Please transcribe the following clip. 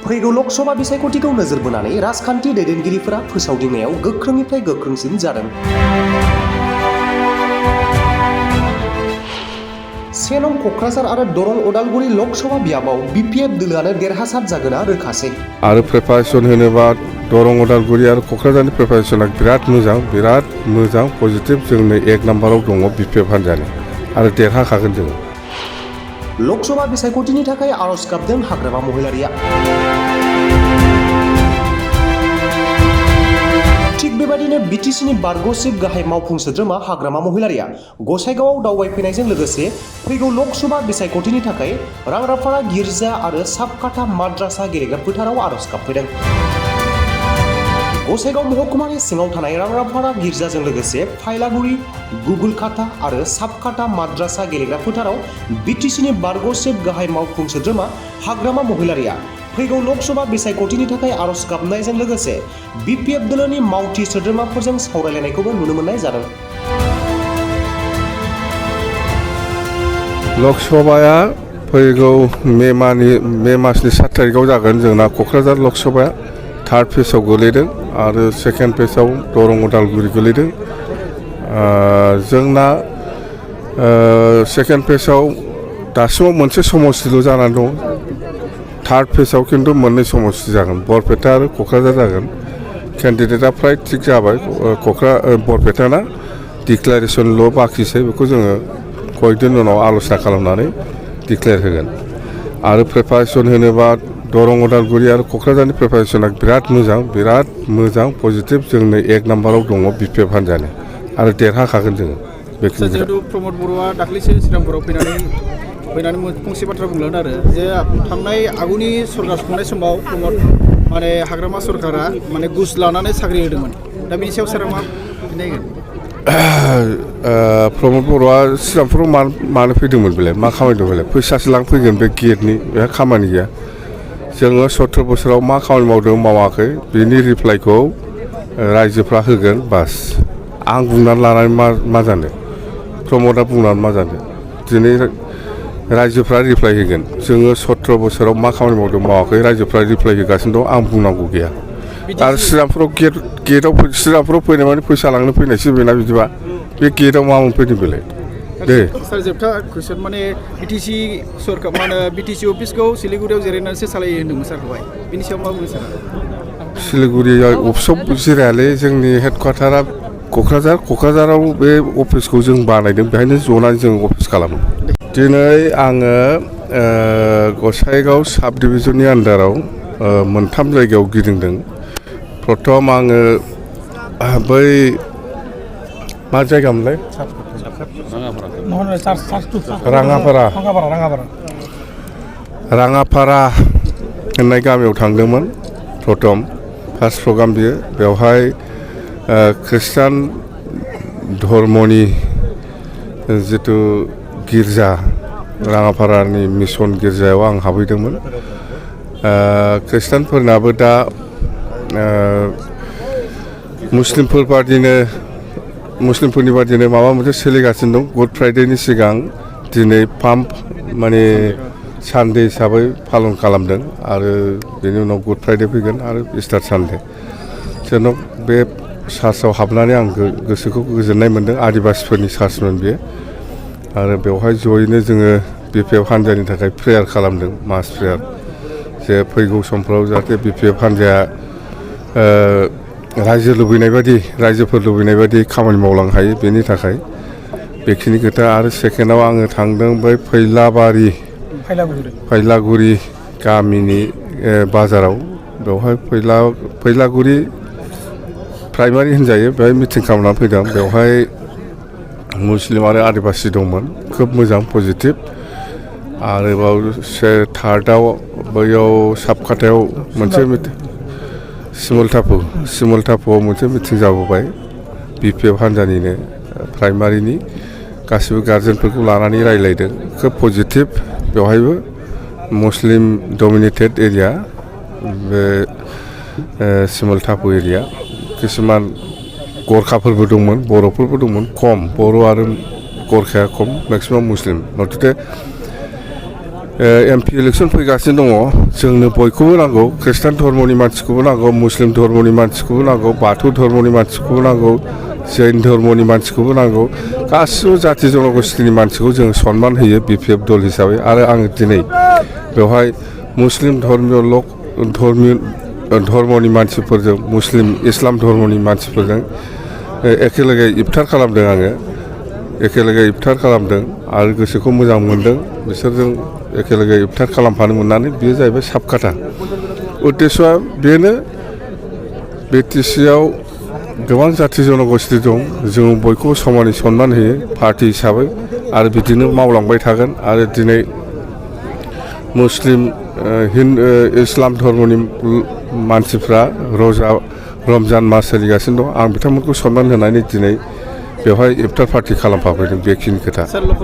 फैगौ लकसभा बिसायख'थिखौ नोजोर बोनानै राजखान्थि दैदेनगिरिफोरा फोसावदिंनायाव गोख्रोंनिफ्राय गोख्रोंसिन जादों। 1 नं क'क्राझार आरो दरं उदालगुरि लकसभा बियाबाव बिपिएफ दोलोआनो देरहासार जागोना रोखासै। आरो प्रिपारेसन होनोबा दरं उदालगुरि आरो क'क्राझारनि प्रिपारेसना बिराद मोजां पजिटिभ जोंनो 1 नाम्बाराव दङ बिपिएफ हान्जानि आरो देरहाखागोन जों। लकसभा बिसायख'थिनि थाखाय आर'ज गाबदों हाग्रामा महिलारिया। थिग बेबादिनो बिटिसिनि बारग'सिब गाहाय मावफुं सोद्रोमा हाग्रामा महिलारिया गसाइगावआव दावबायफैनायजों लोगोसे फैगौ लकसभा बिसायख'थिनि थाखाय रांराफारा गिर्जा आरो साबकाथा माद्रासा गेलेग्रा फोथाराव आर'ज गाबफैदों। गसाइगाव महकुमानि सिङाव थानाय रांराफारा गिर्जाजों लोगोसे फायलागुरि, गुगुलकाटा आरो साबकाटा माद्रासा गेलेग्रा फोथाराव बिटिसिनि बारग'सिब गाहाय मावफुं सोद्रोमा हाग्रामा महिलारिया फैगौ लकसभा बिसायख'थिनि थाखाय आर'ज गाबनायजों लोगोसे बिपिएफ दोलोनि मावथि सोद्रोमाफोरजों सावरायलायनायखौबो नुनो मोननाय जादों। लकसभाया फैगौ मे मासनि 7 तारिखआव जागोन। जोंना क'क्राझार लकसभाया 3rd फेजआव गोलैदों आरो 2nd फेजआव दरं उदालगुरि गोलैदों। जोंना 2nd फेजआव दासिमाव मोनसे समस्थिल' जानानै दं। 3rd फेजआव खिन्थु मोननै समस्ति जागोन, बरपेटा आरो क'क्राझार जागोन। केन्डिडेटआ फ्राय थिग जाबाय, बरपेटाना डिक्लारेसनल' बाखिसै, बेखौ जोङो कयदिन उनाव आल'सना खालामनानै डिक्लेयार होगोन। आरो प्रिपारेसन होनोबा दरं उदालगुरि आरो क'क्राझारनि प्रिपारेसना बिराद मोजां पजिटिभ जोंनो 1 नाम्बाराव दङ बिपिएफ हान्जानि आरो देरहाखागोन जोङो। जिहेतु प्रमद बर'आ दाख्लैसो श्रीरामपुराव फैनानै फंसे बाथ्रा बुंलांदों आरो जे थांनाय आगुनि सरकार खुंनाय समाव प्रमद हाग्रामा सरकारा घुस लानानै साख्रि होदोंमोन। दा बेनि सायाव सारा मा फिननायगोन? प्रमद बर'आ श्रीरामपुराव मानो फैदोंमोन बेलाय, मा खामानि दं बेलाय? फैसासो लांफैगोन बे गेटनि, बेहा खामानि गैया। जोङो 17 बोसोराव मा खामानि मावदों मावाखै बेनि रिप्लाइखौ रायजोफ्रा होगोन। बास आं बुंनानै लानानै मा जानो, प्रमदआ बुंनानै मा जानो? दिनै रायजोफ्रा रिप्लाइ होगोन। जोङो 17 बोसोराव मा खामानि मावदों मावाखै रायजोफ्रा रिप्लाइ होगासिनो दं, आं बुंनांगौ गैया। आरो श्रीरामपुराव श्रीरामपुराव फैनाय माने फैसा लांनो फैनायसो बेना, बिदिबा बे गेटआव मा मोनफैदों बेलाय? दे सार जोबथा कुइसन, बिटिसि सरकार बिटिसि अफिसखौ सिलिगुरियाव जिरायनानैसो सालायो होन्दोंमोन सारखौहाय, बिनि सायाव मा बुङो सार? सिलिगुरियाव अफिसाव जिरायालै, जोंनि हेडक्वार्टारा क'क्राझाराव बे अफिसखौ जों बानायदों, बेहायनो जनानै जों अफिस खालामो। दिनै आङो गसाइगाव साब डिभिजननि आन्दाराव 3 जायगायाव गिदिंदों। प्रथम आङो बै मा जायगामोनलाय? राङापारा होननाय गामियाव थांदोंमोन। प्रथम फार्स्ट प्रग्राम बियो। बेवहाय ख्रिस्टान धर्मनि जिथु गिर्जा, राङापारानि मिसन गिर्जायाव आं हाबहैदोंमोन। ख्रिस्टानफोरनाबो दा मुस्लिमफोरनि बादिनो माबा मोनसे सोलिगासिनो दं। गुड फ्राइडेनि सिगां दिनै सानडे हिसाबै पालन खालामदों आरो बेनि उनाव गुड फ्राइडे फैगोन आरो इस्टार सानडे। जेन' बे चार्चआव हाबनानै आं गोसोखौ गोजोननाय मोन्दों। आदिबासिफोरनि चार्चमोन बेयो आरो बेवहाय जयैनो जोङो बिपिएफ हान्जानि थाखाय प्रेयार खालामदों, मास प्रेयार, जे फैगौ समफ्राव जाहाथे बिपिएफ हान्जाया रायजोफोर लुबैनाय बायदि खामानि मावलांनो हायो, बेनि थाखाय बेखिनि खोथा। आरो सेकेन्डआव आङो थांदों बै फैलागुरि गामिनि बाजाराव। बेवहाय फैलागुरि प्राइमारि होनजायो, बेवहाय मिटिं खालामनानै फैदों। बेवहाय मुस्लिम आरो आदिबासि दंमोन, खोब मोजां पजिटिभ। आरोबाव 3rdआव बैयाव साबकाटायाव मोनसे सिमलटापुआव मोनसे मिटिं जाबोबाय बिपिएफ हान्जानिनो प्राइमारिनि। गासिबो गार्जेनफोरखौ लानानै रायज्लायदों, खोब पजिटिभ। बेवहायबो मुस्लिम डमिनेटेड एरिया बे सिमलटापु एरिया। किसुमान गरखाफोरबो दंमोन, बर'फोरबो दंमोन, खम बर' आरो गरखाया खम, मेक्सिमाम मुस्लिम। मथथे MP इलेक्सन फैगासिनो दङ जोंनो बयखौबो नांगौ ख्रिस्टान धर्मनि मानसिखौबो नांगौ मुस्लिम धर्मनि मानसिखौबो नांगौ बाथौ धर्मनि मानसिखौबो नांगौ जैन धर्मनि मानसिखौबो नांगौ गासिबो जाथि जनगोष्ठीनि मानसिखौ जों सनमान होयो BPF दल हिसाबै आरो आं दिनै बेवहाय मुस्लिम धर्मनि मानसिफोरजों मुस्लिम इस्लाम धर्मनि मानसिफोरजों एखेलगे इफ्तार खालामदों आङो एखेलगे इफ्तार खालामदों आरो गोसोखौ मोजां मोनदों बिसोरजों एखेलगे इफ्तार खालामफानो मोननानै बेयो जाहैबाय साबकाथा उद्देश्यआ बेनो BTCआव गोबां जाथि जनगोष्ठी दं जों बयखौबो समानै सनमान होयो पार्टी हिसाबै आरो बिदिनो मावलांबाय थागोन आरो दिनै मुस्लिम इस्लाम धर्मनि मानसिफ्रा रमजान मास सोलिगासिनो दं आं बिथांमोनखौ सनमान होनानै दिनै बेवहाय इफ्तार पार्टी खालामफाफैदों बेखिनि खोथा